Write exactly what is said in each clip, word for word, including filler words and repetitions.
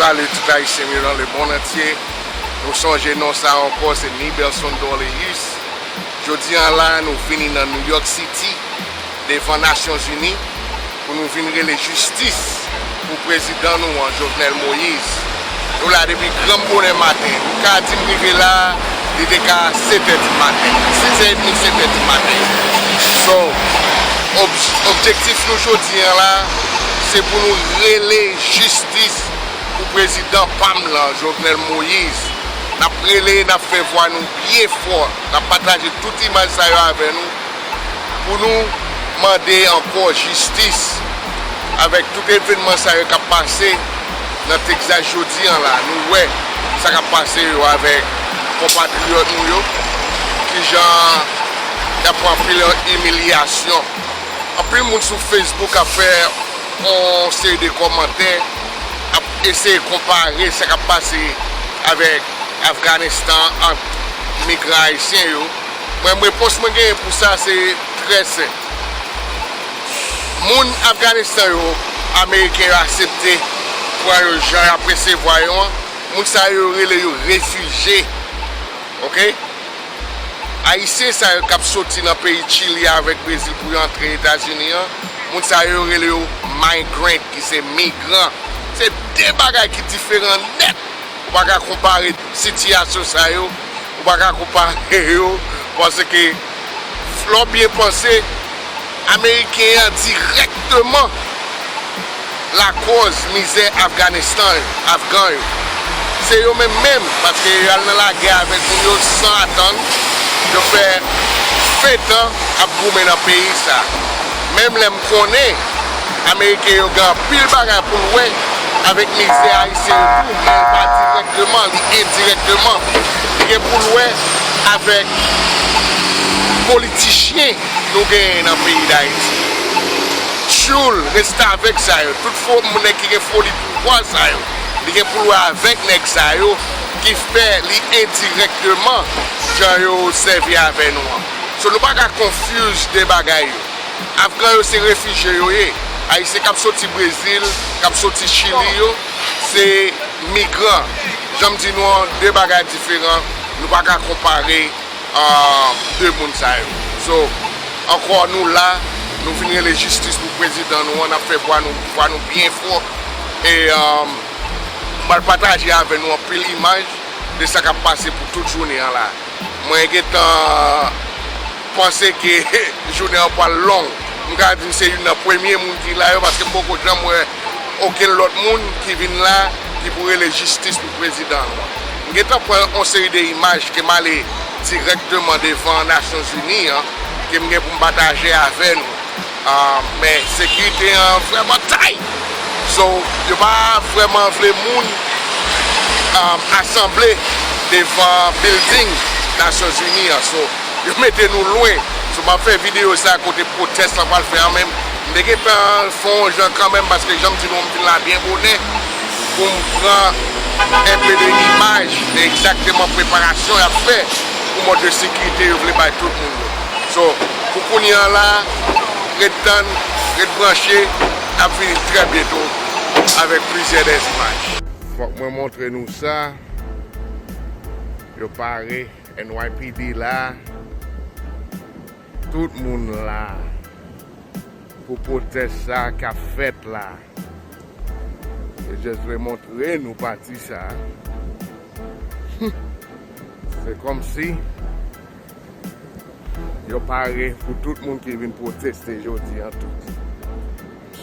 Salut tout Ayisyen yo nan lemonn antye. Nou sonje non sa ankò, se Nibelson Dorléus. Jodi an la, nou vini nan New York City, devan Nasyonzini, pou nou vin rele jistis pou prezidan nou an, Jovenel Moïse. Nou la depi granm bonè maten. Nou ka di m rive la, li te ka sèt è di maten. Sis è edmi, sèt è di maten. So, ob-, objektif nou jodi an la, se pou nou rele jistis pou prezidan pa m lan, Jovenel Moïse. N ap rele, n ap fè vwa nou byen fò. N ap pataje tout imaj sa yo avè nou pou nou mande ankò jistis avèk tout evènman sa yo k ap pase nan Texas jodi an la. Nou wè sa k ap pase yo avèk konpatriyòt nou yo, kijan y ap pran anpil imilyasyon. Anpil moun sou Facebook ap fè yon seri de kòmantè, ap eseye konpare sa k ap pase avèk Afganistan ant migran ayisyen yo. Mwen, repons mwen genyen pou sa se trè senp. Moun Afganistan yo, Ameriken yo aksepte pran yo jan y ap resevwa yo an. Moun sa yo, yo rele yo refijye. Oke? Ayisyen sa yo k ap soti nan peyi Chili avèk Brezil pou yo antre Etazini an, moun sa yo, yo rele yo migrant, ki se migran. Se de bagay ki diferan nèt. Ou pa ka konpare sitiyasyon sa yo, ou pa ka konpare yo, paske lè w byen panse, Ameriken an dirèkteman lakòz mizè Afganistan yo, Afgan yo. Se yo menm menm, paske yo al nan lagè avèk moun yo san atann, yo fè ven tan ap goumen nan peyi sa. Menm lè m konnen Ameriken yo gen anpil bagay pou l wè avèk mizè ayisyen yo tou, men pa dirèkteman, li endirèkteman. Li gen pou l wè avèk politichyen nou genyen nan peyi Dayiti. Tchoul, restavèk sa yo, tout fo, moun nèg ki gen foli pouvwa sa yo, li gen pou l wè avèk nèg sa yo ki fè li endirèkteman jan yo sèvi avè nou an. So, nou pa ka confuse de bagay yo. Afgan yo se refijye yo ye. Ayisyen k ap soti Brezil, k ap soti Chili yo, se migran. Jan m di nou an, de bagay diferan. Nou pa ka konpare, ah, de moun sa yo. So, ankò nou la, nou vin rele jistis pou prezidan nou an, n ap fè vwa nou, vwa nou byen fò. E, ah, m pral pataje avè nou anpil imaj de sa k ap pase pou tout jounen an la. Mwen gentan panse ke jounen an pral long. M ka di m se youn nan premye moun ki la yo, paske m poko janm wè okenn lòt moun ki vin la ki pou rele jistis pou prezidan an. M gentan pran yon seri de imaj ke m ale dirèkteman devan Nasyonzini an, ke m gen pou m pataje avè nou. Ah, men sekirite an vrèman tight. So, yo pa vrèman vle moun, ah, asanble devan bilding Nasyonzini an. So, yo mete nou lwen. So, m ap fè videyo sa kote pwotès la pral fè an, men m te gentan fè yon jan kanmenm, paske jan m di nou, m vin la byen bonè pou m pran enpe de imaj de egzakteman preparasyon y ap fè pou montre sekirite yo vle bay tout moun yo. So, pou kounye an la, ret tann, ret branche, n ap vini trè byento avèk plizyè dè imaj. Fòk mwen montre nou sa. Yo pare, N Y P D la. Tout moun la pou pwotès sa k ap fèt la. E just vle montre nou pati sa. Se kòmsi yo pare pou tout moun ki vin pwoteste jodi an tou.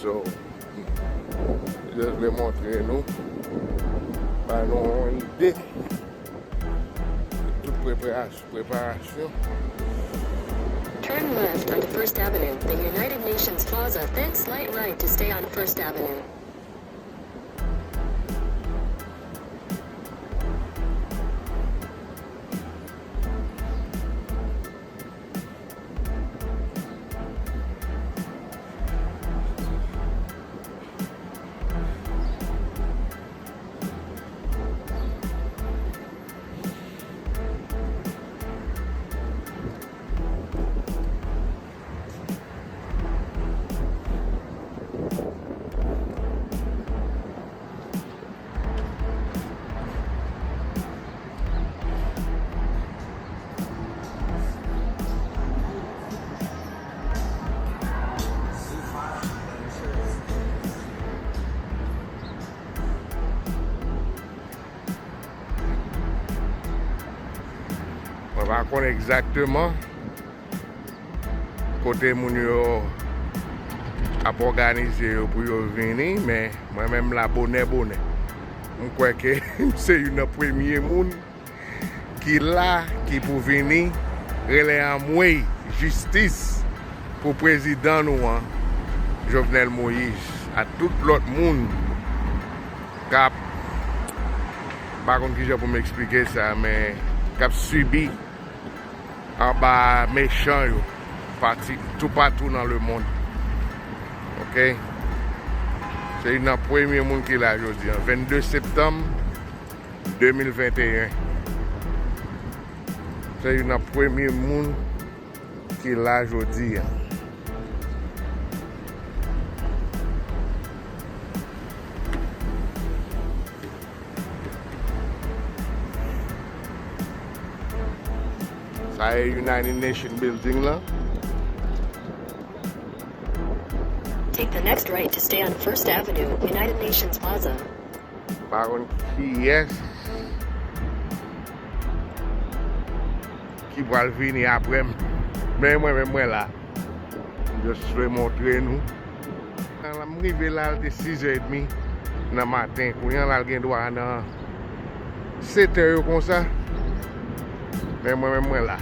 So, just vle montre nou, ba nou yon ide. Tout preparasyon, preparasyon. Turn left onto First Avenue, the United Nations Plaza, then slight right to stay on First Avenue. Pa konn egzakteman kote moun yo ap òganize yo pou yo vini, men mwen menm la bonè bonè. M kwè ke m se youn nan premye moun ki la, ki pou vini rele anmwey jistis pou prezidan nou an, Jovenel Moïse, ak tout lòt moun k ap, m pa konn kijan pou m eksplike sa, men k ap sibi anba mechan yo, pati, toupatou nan lemonn. Oke? Se youn nan premye moun ki la jodi a, vennde septanm de mil venteyen. Se youn nan premye moun ki la jodi a. Sa e United Nation Building lan. Take the next right to stay on First Avenue, United Nations Plaza. Pa konn kiyès ki pral vini apre m. Men mwen menm mwen la. M just vle montre nou. M rive la, l te sizè edmi nan maten. Kounye a la, l gen dwa nan setè yo konsa. Men mwen menm mwen la.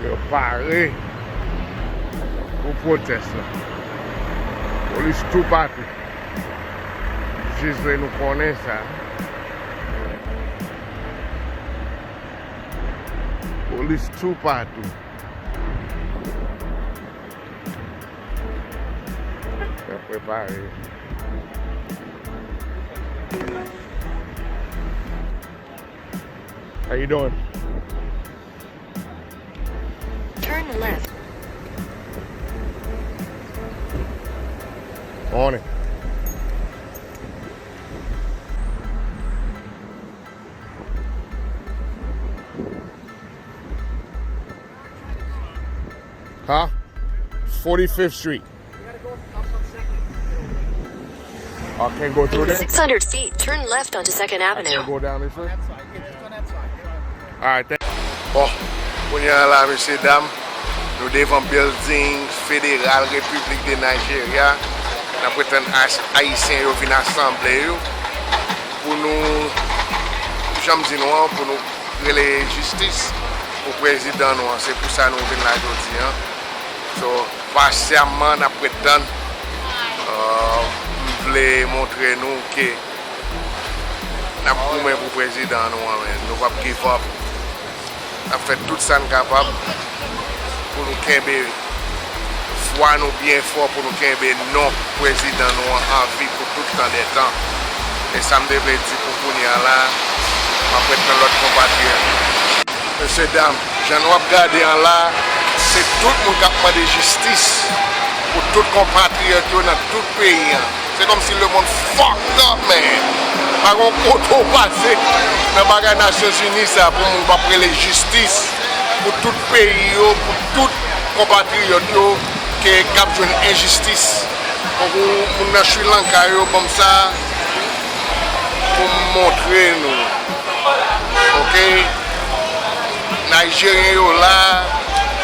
Yo pare pou pwotès la. Polis toupatou. Jis vle nou konnen sa. Polis toupatou. Yo prepare. How you doing? Turn left. Morning. Huh? forty-fifth Street. I can't go through there? Six hundred feet, turn left onto Second I Avenue. Can't go down this way? Alright, thank Bon, kounye a la, mesye dam, nou devan building federal Repiblik de Nigeria. N ap retann Ayisyen yo vin asanble yo pou nou, jan m di nou an, pou nou rele jistis pou prezidan nou an. Se pou sa nou vin la jodi an. So, pasyamman, n ap ret tann. Euh, m vle montre nou ke n ap goumen pou prezidan nou an, men nou p ap give up. N ap fè tout sa n kapab pou nou kenbe fwa nou byen fò, pou nou kenbe non prezidan nou an anvi pou tout tan dè tan. E sa m te vle di pou kounye a la, m ap ret nan lòt konpatriyòt. Mesye dam, jan nou ap gade an la, se tout moun k ap mande jistis pou tout konpatriyòt yo nan tout peyi an. Se kòmsi lemonn fucked up, man. Pa gen kote w pase nan bagay Nasyonzini sa pou moun p ap rele jistis pou tout peyi yo, pou tout konpatriyòt yo ke, k ap jwenn enjistis. Tankou moun nan Sri Lanka yo, ban m sa pou m montre nou. Oke? Nijeryen yo la,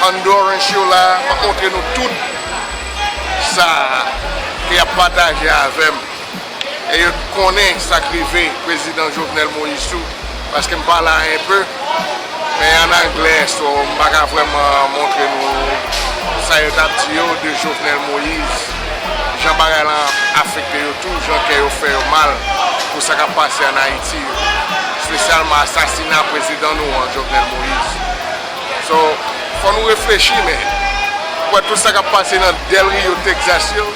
Hondurans yo la, m ap montre nou tout sa ke y ap pataje avè m. E yo konnen sa k rive prezidan Jovenel Moïse tou, paske m pale a enpe, men an anglè, so m pa ka vrèman montre nou sa yo t ap di yo de Jovenel Moïse, jan bagay lan afekte yo tou, jan kè yo fè yo mal pou sa k ap pase ann Ayiti yo, espesyalman asasina prezidan nou an, Jovenel Moïse. So, fò nou reflechi, men, wè tout sa k ap pase nan Del Rio, Texas yo,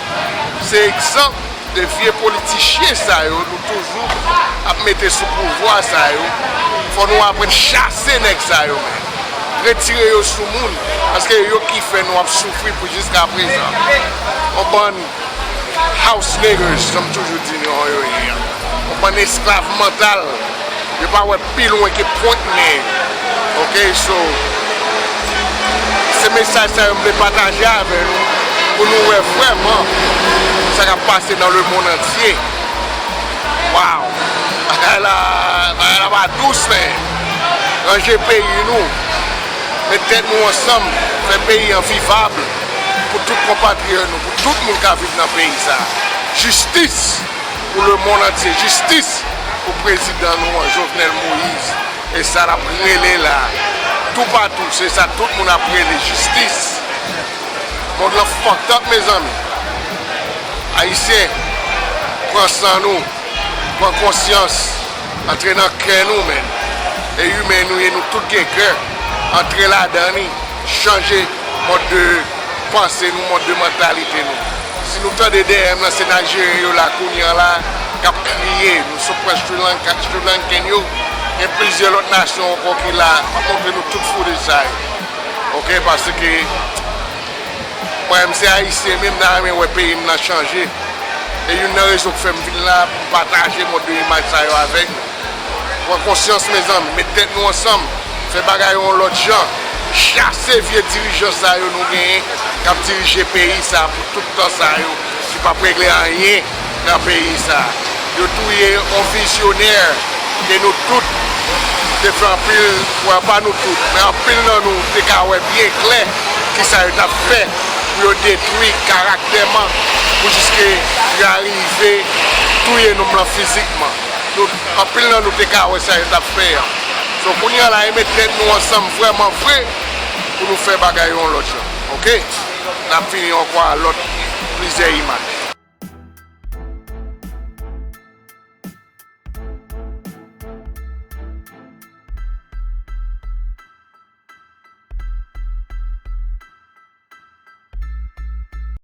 se egzanp de vye politichyen sa yo nou toujou ap mete sou pouvwa sa yo. Fò nou aprann chase nèg sa yo, men. Retire yo sou moun. Paske yo ki fè nou ap soufri pou jiska prezan. On bann house niggers, jan m toujou di nou yo ye. On bann esklav mantal. Yo pa wè pi lwen ke pwent nen yo. Ok, so, se mesaj sa yo m vle pataje avè nou, pou nou wè vrèman sa k ap pase nan lemonn antye. Wow! Bagay la, bagay la pa dous, men. Ranje peyi nou. Met tèt nou ansanm, fè peyi an vivab pou tout konpatriyòt nou, pou tout moun k ap viv nan peyi sa. Jistis pou lemonn antye, jistis pou prezidan nou an, Jovenel Moïse. E sa n ap rele la, toupatou, se sa tout moun ap rele, jistis. Mond lan fucked up, mezanmi. Ayisyen, pran san nou, pran konsyans, antre nan kè nou, men. E imen nou ye, nou tout gen kè. Antre ladan li, chanje mòd de panse nou, mòd de mantalite nou. Si nou tande dèyè m nan, se Najeryen yo la kounye a la, k ap kriye. Nou sot pran Sri Lanka, Sri Lankan yo, gen plizyè lòt nasyon ankò ki la, m ap montre nou tout foutèj sa yo. Ok, paske mwen menm se Ayisyen, men m ta renmen wè peyi m nan chanje. E youn nan rezon k fè m vin la, pou m pataje mòd de imaj sa yo avèk nou. Pran konsyans, mezanmi, met tèt nou ansanm, fè bagay yo yon lòt jan. Chase vye dirijan sa yo nou genyen k ap dirije peyi sa pou tout tan sa yo, ki p ap regle anyen nan peyi sa. Yo touye yon vizyonè ke nou tout te fè anpil, wè, pa nou tout, men anpil nan nou te ka wè byen klè kisa yo t ap fè pou yo detwi karaktèman, pou jiske yo arive touye nou blan fizikman. Nou, anpil nan nou te ka wè sa yo t ap fè an. So, kounye a la, e met tèt nou ansanm vrèman vre pou nou fè bagay yo yon lòt jan. Ok? N ap vini ankò a lòt plizyè imaj.